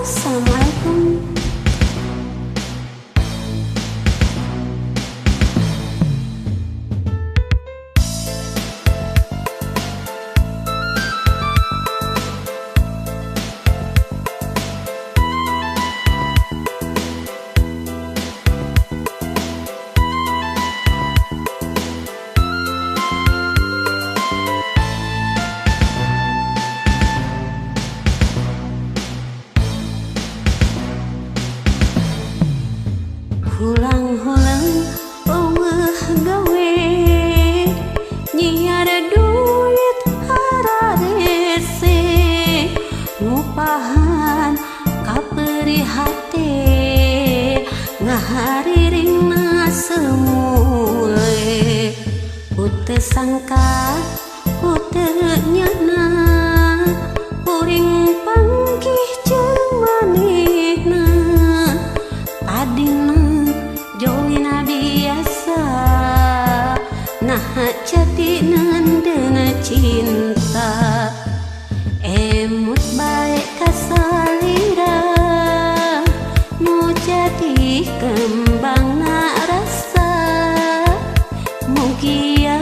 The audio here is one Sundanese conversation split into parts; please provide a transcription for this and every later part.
Assalamualaikum. Hulang-hulang eueuh gawe nyiar duit hararese ngupahan kaperi hate ngahariringna semule ku teu sangka ku teu nyana kuring panggih jeung manehna tadina joina biasa nah jadi nandena cinta emut bae kasalira nu jadi kembangna rasa mugia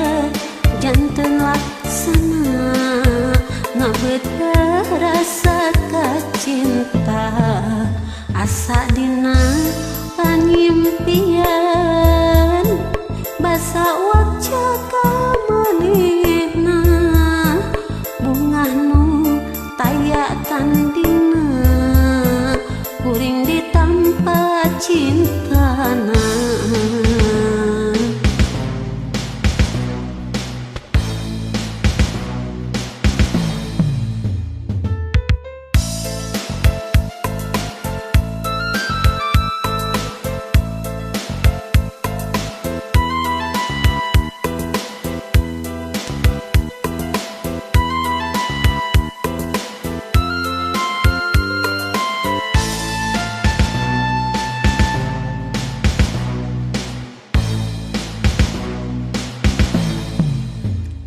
janten laksana ngabeuteut rasa kacinta asa dina pangimpian basa wajah kamanehna bungah nu taya tandina kuring ditampa cintana.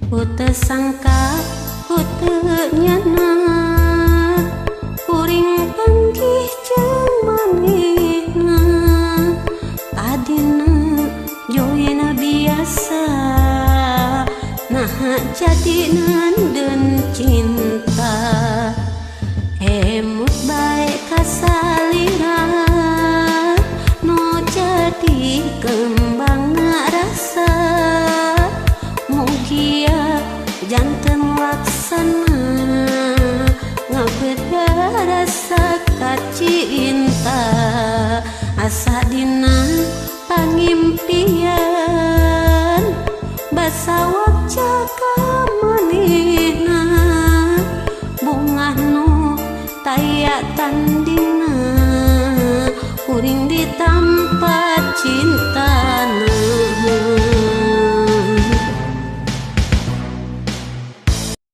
Ku teu sangka ku teu nyana kuring panggih jeung manehna tadina joina biasa nah jadi nanden cinta emut bae kasalira nu jadi kembangna rasa mugia janten laksana ngabeuteut rasa kacinta asa dina pangimpian basa wajah kamanehna bungah nu taya tandina kuring ditampa